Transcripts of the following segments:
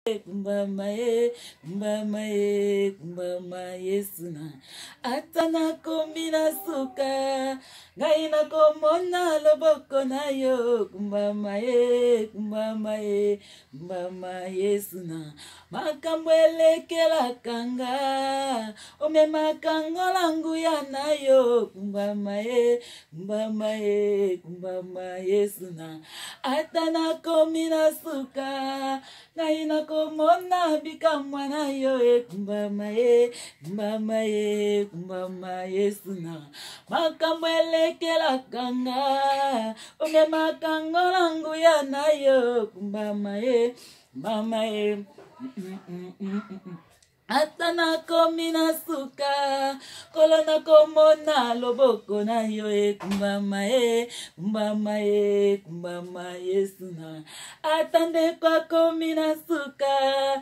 Kumbama ye, kumbama ye, kumbama Yesu na. Ata nakomi na suka, ngai nakomona loboko na yo. Kumbama ye, kumbama ye, kumbama Yesu na. Makambo elekelaka nga, omemaka ngo na nguya na yo. Kumbama ye, kumbama ye, kumbama Yesu na. Ata nakomi na suka, ngai nakomona bikamwa na yo ekumbama ye kumbama ye kumbama yesu na makambo elekelaka nga omemaka ngo na nguya na yo kumbama ye mama ye mm, mm, mm, mm. Ata nakomi na suka, kolo nakomona loboko na yo ekumbama e, kumbama e, kumbama Yesu na. Ata ndeko akomi na suka,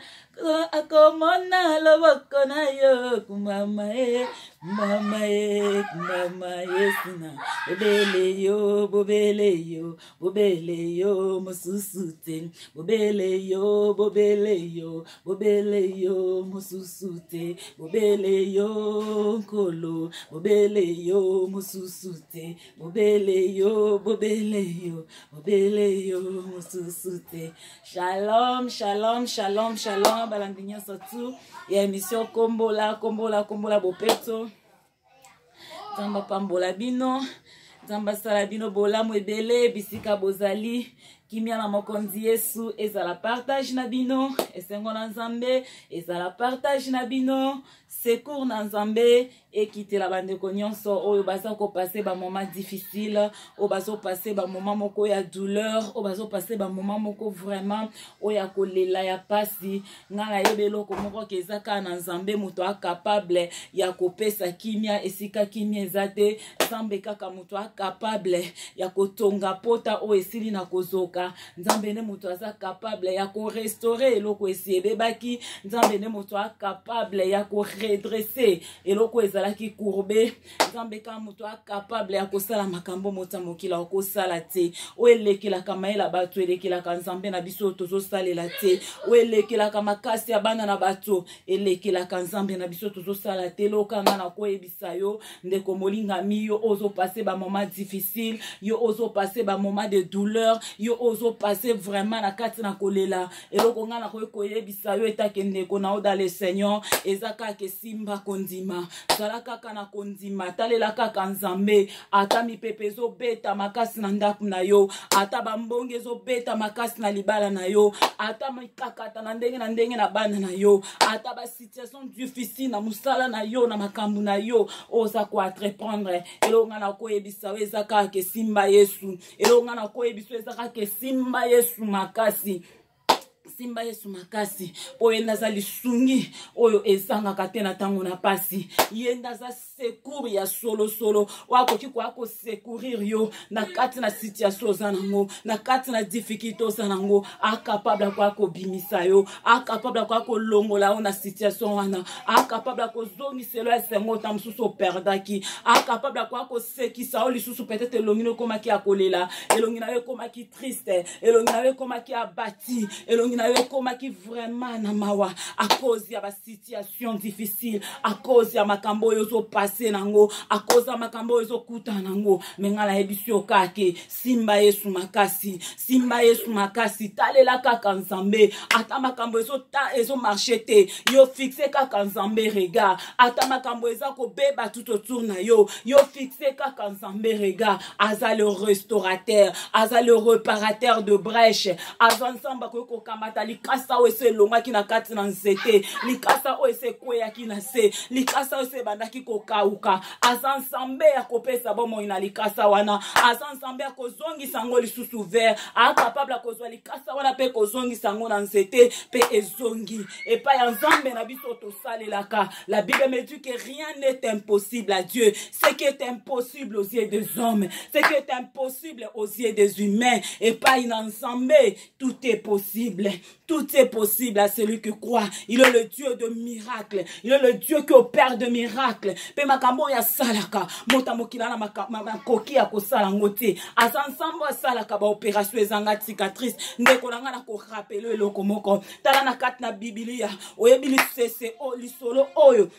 akomona loboko na yo kumbama e, kumbama e, kumbama Yesu na. Bobele yo, bobele yo, bobele yo mosusu te, bobele yo, bobele yo. Bobele yo mosusu te, bobele yo nkolo, bobele yo mosusu te, bobele yo, bobele yo, bobele yo mosusu te. Shalom, shalom, shalom, shalom, balandi nyonso tu ya émission Kombola, Kombola, Kombola Bopeto. Nzambe apambola bino, Nzambe asala bino bolamu ebele bisika bozali. Kimia na mokonzi Yesu ezala partage na bino, esengo na Nzambe ezala partage na bino, secours na Nzambe ekitela bandeko nyonso oyo baza kopase ba moment difficile, oyo bazopase ba moment moko ya douleur, oyo bazopase ba moment moko vraiment oyo ya kolela ya pasi. Nga nayebi eloko moko ke eza kaka na Nzambe moto acapable ya kopesa kimia esika kimia eza te. Nzambe kaka moto acapable ya kotonga pota oyo esili na kozoka. Nzambe nde moto aza capable ya korestaure eloko esi ebebaki. Nzambe nde moto acapable ya koredresse eloko ezalaki courbe. Nzambe kaka moto acapable ya kosala makambo moto ya mokili akosala te, oyo elekelaka mayele ya bato, elekelaka Nzambe na biso tozosalela te, oyo elekelaka makasi ya bana na bato, elekelaka Nzambe na biso tozosala te. Loka nga na koyebisa yo ndeko molingami, yo ozopase ba moment difficile, yo ozopase ba moment de douleur, yo ozopase vraiment na kati na kolela, eloko nga nakoki koyebisa yo etake ndeko na yo dans le Seigneur eza kaka esimba kondima, zala kaka na kondima, talela kaka Nzambe. Ata mipepe ezobeta makasi na ndako na yo, ata bambonge ezobeta makasi na libala na yo, ata mikakata na ndenge na ndenge na bana na yo, ata ba situation difficile na mosala na yo, na makambo na yo oza koentreprendre, eloko nga nakoyebisa yo eza kaka esimba Yesu. Eloko nga nakoyebisa yo eza kaka esimba Yesu makasi, simba Yesu makasi, mpo ye nde aza lisungi oyo ezangaka te na ntango na pasi. Ye nde aza secours ya solosolo oyo akoki koya kosecourir yo na kati na situation oza nango, na kati na difficulté oza nango. Acapable akoya kobimisa yo, acapable akoya kolongola yo na situation wana, acapable akozongisela yo esengo ta mosusu operdaki, acapable akoya kosekisa yo lisusu. Peut-être elongi na ekomaki ya kolela, elongi na yo ekomaki triste, elongi na yo ekomaki abati, elongi na yo ekomaki vraiment na mawa à cause ya ba situation difficile, à cause ya makambo oyo ozopase nango, à cause ya makambo oyo ozokutana nango. Me ngai nayebisi yo kake simba Yesu makasi, simba Yesu makasi, talela kaka Nzambe. Ata makambo ezomarche te, yo fixe kaka Nzambe regard. Ata makambo eza kobeba tout autour na yo, yo fixe kaka Nzambe regard. Aza le restaurateur, aza le réparateur de brèche, aza Nzambe akoki kokamata likasa oyo esi elongwaki na kati na nzete, likasa oyo esi ekweyaki na se, likasa oyo esi ebandaki kokauka. Aza Nzambe ya kopesa bomoi na likasa wana, aza Nzambe ya kozongisa yango lisusu vert, acapable ya kozwa likasa wana mpe kozongisa yango na nzete mpe ezongi epai ya Nzambe na biso tosalelaka. La Bible me dit que rien n'est impossible à Dieu. Ce qui est impossible aux yeux des hommes, ce qui est impossible aux yeux des humains, epai na Nzambe tout est possible. Tout est possible à celui qui croit. Il est le Dieu de miracles. Il est le Dieu qui opère de miracles. Pe makambo oyo asalaka, moto ya mokili na makoki ya kosala yango te. Aza nsambo asalaka ba opération ezanga cicatrice. Ndeko na nga na ko rappeler eloko moko. Tala na kati na Biblia, oyebi lisese o lisolo oyo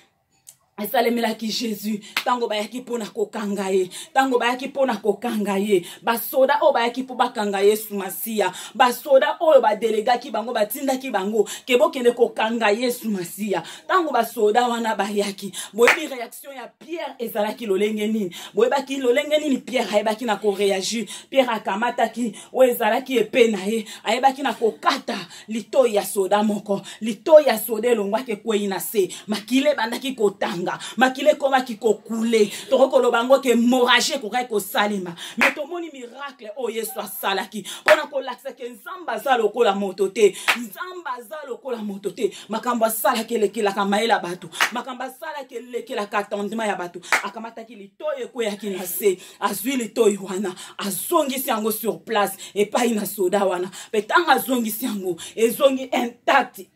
esalemelaki jésus ntango bayaki mpo na kokanga ye, ntango bayaki mpo na kokanga ye, basoda oyo bayaki mpo bakanga Yesu Masiya, basoda oyo badelegaki bango, batindaki bango ke bokende kokanga Yesu Masiya. Ntango basoda wana bayaki, boyebi réaction ya Pierre ezalaki lolenge nini? Boyebaki lolenge nini Pierre ayebaki na koreagir? Pierre akamataki oyo ezalaki epe na ye, ayebaki na kokata litoi ya soda moko. Litoi ya soda elongwaki, ekwei na se, makila ebandaki kotanga, makila ekomaki kokule. Tokoki koloba yango ke hémorragie ekokaki kosalema. Me tomoni miracle oyo Yesu asalaki mpona kolakisa ke Nzambe aza lokola moto te. Nzambe aza lokola moto te. Makambo asalaki elekelaka mayele ya bato, makambo asalaki elekelaka attendement ya bato. Akamataki litoi ekweyaki na se, azwi litoi wana, azongisi yango sur place epai na soda wana. Mpe ntango azongisi yango, ezongi intact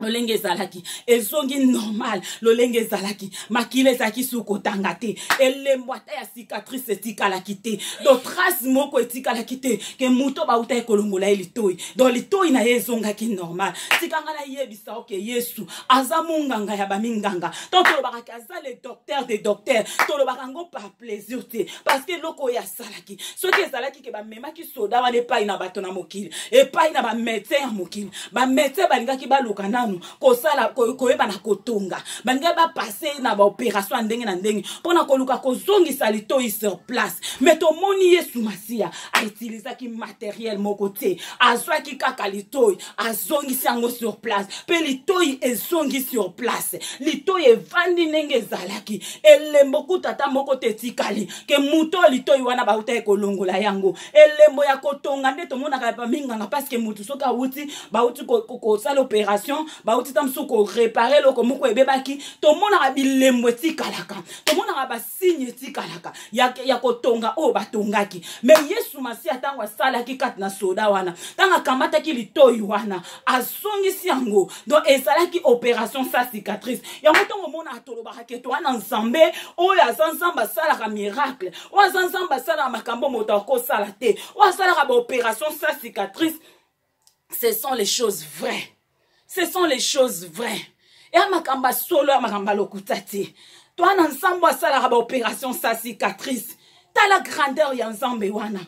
lolenge ezalaki, ezongi normal lolenge ezalaki. Makila ezalaki su kotanga te, elembo ata ya cicatrice etikalaki te, donc trace moko etikalaki te ke moto bautaki kolongola ye litoi. Donc litoi na ye ezongaki normal. Tikanga nayebisa oke Yesu aza monganga ya baminganga. Donc tolobaka ke aza le docteur des docteurs, tolobaka yango par plaisir te, parce que eloko oyo asalaki, soki ezalaki ke bamemaki soda wana epai na bato na mokili, epai na bamédecin ya mokili, bamédecin balingaki baluka nanu kosala, koyeba na kotonga, balingaki bapase na baopération ya ndenge na ndenge mpona koluka kozongisa litoi sur place. Mais tomoni Yesu Masiya autilisaki matériel moko te, azwaki kaka litoi, azongisi yango sur place, mpe litoi ezongi sur place, litoi evandi ndenge ezalaki. Elembo kuta ata moko te etikali ke moto oyo litoi wana bautaki kolongola yango. Elembo ya kotonga nde tomonaka baminganga, parce que motu soki awuti, bauti kosala opération, bauti ta mosusu koréparer eloko moko ebebaki, tomonaka bilembo etikalaka, tomonaka basigne etikalaka ya kotonga oyo batongaki. Mais Yesu Masiya, ntango asalaki kati na soda wana, ntango akamataki litoi wana, azongisi yango, donc ezalaki opération sans cicatrice. Yango ntango omona tolobaka ke toa na Nzambe oyo aza Nzambe asalaka miracle, oyo aza Nzambe asalaka makambo moto akosala te, oyo asalaka baopération sans cicatrice, ce sont les choses vraies, ce sont les choses vraies. Eya makambo ya solo, ya makambo ya lokuta te. Toa na Nzambe asalaka baopération sans cicatrice. Tala grandeur ya Nzambe wana,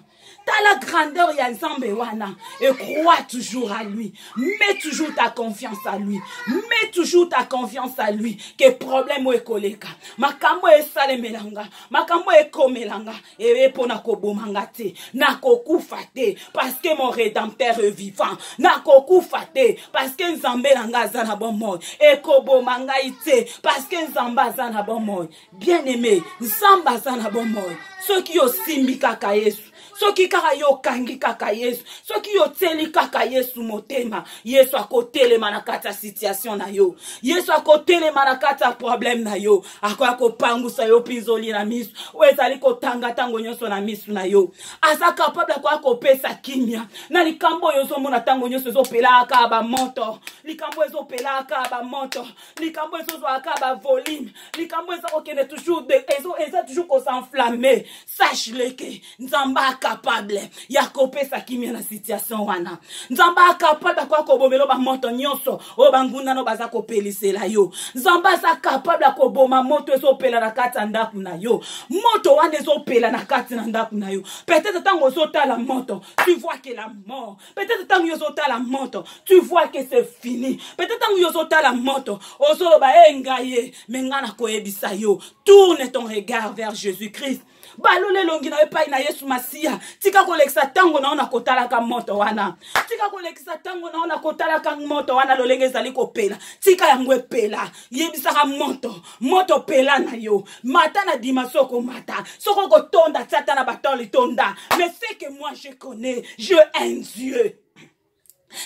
tala grandeur ya Nzambe wana, et crois toujours à lui. Mets toujours ta confiance à lui, mets toujours ta confiance à lui, ke problème oyo ekoleka, makambo esalemelanga, makambo ekomelanga, eye mpo na koboma nga te. Nakokufa te parce que mon rédempteur est vivant. Nakokufa te parce que Nzambe na nga aza na bomoi. Ekoboma ngai te parce que Nzambe aza na bomoi. Bien aimé, Nzambe aza na bomoi. Soki osimbi kaka Yesu, soki kaka yo okangi kaka Yesu, soki yotieli kaka Yesu motema, Yesu akotelema na kati ya situation na yo, Yesu akotelema na kati ya problème na yo, akoya kopangusa yo mpinzoli na miso oyo ezali kotanga ntango nyonso na miso na yo. Aza capable, akoya kopesa kimia na likambo oyo ozomona ntango nyonso ezopelaka bamoto, likambo ezopelaka bamoto, likambo ezozwaka bavolume, likambo eza kokende toujours, eza toujours kos'enflammer. Sache le ke Nzambe acapable ya kopesa kimia na situation wana. Nzambe acapable akoya kobomela bamoto nyonso oyo banguna no baza kopelisela yo. Nzambe aza capable ya koboma moto ezopela na kati ya ndako na yo. Moto wana ezopela na kati na ndako na yo, peut-être ntango ozotala moto, tu vois que la mort. Peut-être ntango yo ozotala moto, tu vois que c'est fini. Peut-être ntango yo ozotala moto, ozoloba e ngai ye. Me ngai nakoyebisa yo, tourne ton regard vers Jésus Christ. Balola elongi na yo epai na Yesu Masiya. Tika kolekisa ntango na yo na kotalaka moto wana, tika kolekisa ntango na yo na kotalaka moto wana lolenge ezali kopela. Tika yango epela. Yebisaka moto: moto, pela na yo, mata na dima. Soki okomata, soki okotonda, tia ata na batoli, tonda. Mais ce que moi je connais, je un Dieu.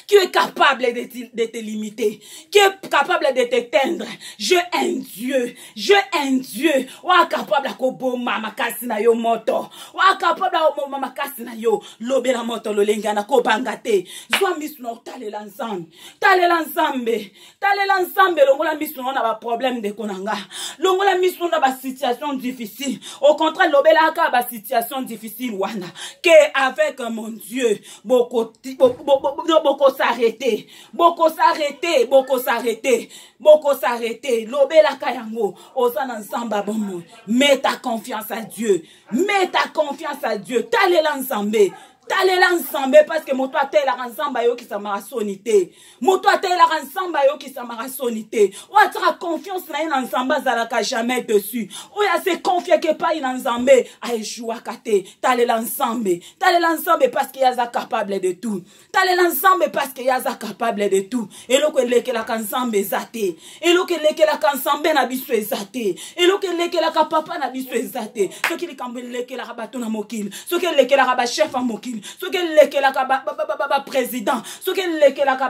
Qui est capable de te limiter, qui est capable de t'éteindre. J'ai un Dieu, j'ai un Dieu. Oa capable ya koboma makasi na yo moto, oa capable ya koboma makasi na yo. Lobela moto lolenge na kobanga te. Zwa misu na otalela Nzambe, talela Nzambe, talela Nzambe. Longola misu na ba problème ndeko na nga, longola misu na ba situation difficile. Au contraire, lobela kaka ba situation difficile wana que avec mon Dieu bokosarrete, bokosarrete, bokosarrete, bokosarrete. Lobelaka yango, oza na Nzambe ya bomoi. Mets ta confiance à Dieu, mets ta confiance à Dieu. Talela Nzambe, talela Nzambe, parce que moto atelaka Nzambe ayokisamaka soni te. Moto atelaka Nzambe ayokisamaka soni te. Oyo atiaka confiance na ye na Nzambe azalaka jamais dessus. Oyo ase confiaka epai na Nzambe aéchouaka te. Talela Nzambe, talela Nzambe, parce que ye aza capable de tout. Talela Nzambe, parce que ye aza capable de tout. Eloko elekelaka Nzambe eza te, eloko elekelaka Nzambe na biso eza te, eloko elekelaka papa na biso eza te. Soki likambo elekelaka bato na mokili, soki elekelaka bachef ya mokili, soki elekelaka baprésident, soki elekelaka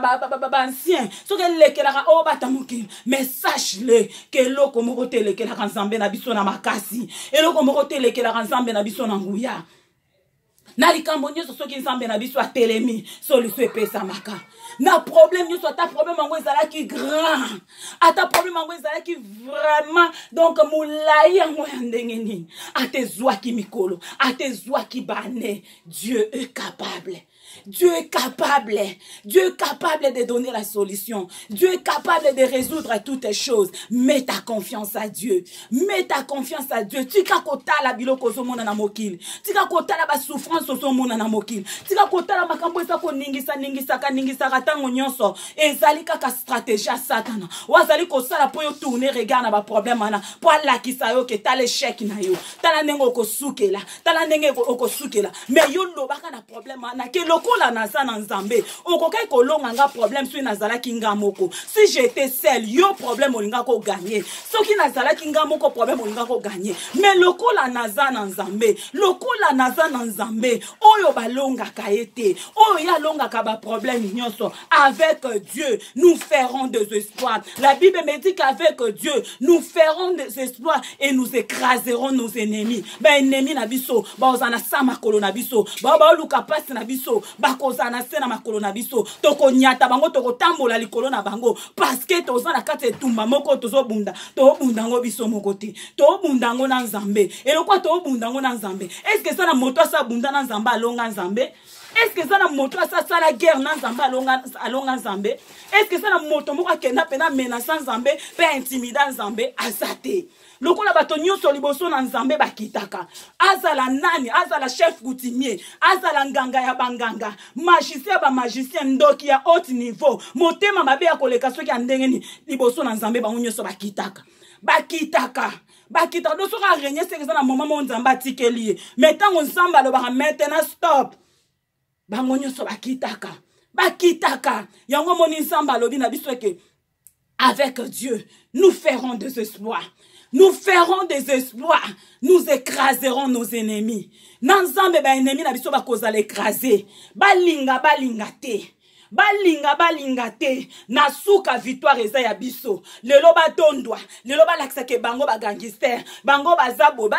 baancien, soki elekelaka oyo bata mokili, mais sache-le ke eloko moko te elekelaka Nzambe na biso na makasi, eloko moko te elekelaka Nzambe na biso na nguya. Na likambo nyonso, soki Nzambe na biso atelemi, solution epesamaka na problème nyonso. Ata problème yango ezalaki grand, ata problème yango ezalaki vraiment donc molai yango ya ndenge nini, ata ezwaki mikolo, ata ezwaki bane, Dieu est capable. Dieu est capable. Dieu est capable de donner la solution. Dieu est capable de résoudre toutes les choses. Mets ta confiance à Dieu. Mets ta confiance à Dieu. Tika kotala biloko ozomona na mokili. Tika kotala ba souffrance ozomona na mokili. Tika kotala makambo eza koningisa ningisaka ningisaka ntango nyonso. Ezali kaka stratégie ya Satana. Oyo azali kosala mpo yo tourner regard na ba problème wana, mpo alakisa yo ke tala échec na yo. Tala ndenge okosukela. Tala ndenge okosukela. Mais yo lobaka na problème wana ke lokola naza na Nzambe, okokaki kolonga nga problème soki nazalaki nga moko. Si j'étais seul, yo problème olinga koganye. Soki nazalaki nga moko, problème olinga koganye. Mais lokola naza na Nzambe, lokola naza na Nzambe oyo balongaka ye te, oyo ye alongaka baproblème nyonso, avec Dieu nous ferons des espoirs. La Bible me dit qu'avec Dieu nous ferons des espoirs et nous écraserons nos ennemis. Baennemi na biso bakozala na sa makolo na biso. Bao baoluka mpasi na biso bakozala na se na makolo na biso. Tokonyata bango, tokotambola likolo na bango, parce que toza na kati ya etumba moko tozobunda. Tobunda yango biso moko te, tobunda yango na Nzambe. Eloko tobunda yango na Nzambe, est-ce eza na moto asa abunda na Nzambe alonga Nzambe? Est-ce eza na moto asasala guerre na Nzambe alonga Nzambe? Est-ce eza na moto moko akenda mpe na menacer Nzambe mpe aintimida Nzambe? Aza te. Lokola bato nyonso liboso na Nzambe bakitaka, azala nani, azala chef coutumier, azala nganga ya banganga, magicien ya bamagicien, ndoki ya haute niveau, motema mabe ya koleka soki ya ndenge nini, liboso na Nzambe bango nyonso bakitaka, bakitaka, bakitaka. Do soki arenye seke eza na moma moko Nzambe atikeli ye. Mais ntango Nzambe alobaka maintenant stop, bango nyonso bakitaka, bakitaka. Yango moni Nzambe alobi na biso eke avec Dieu nous ferons des exploits. Nous ferons des exploits. Nous écraserons nos ennemis. Na Nzambe baennemi na biso bakozala écrasé. Balinga balinga te. Balinga balinga te. Na suka victoire eza ya biso. Lelo batondwa. Lelo balakisaka bango bagangster. Bango baza boye.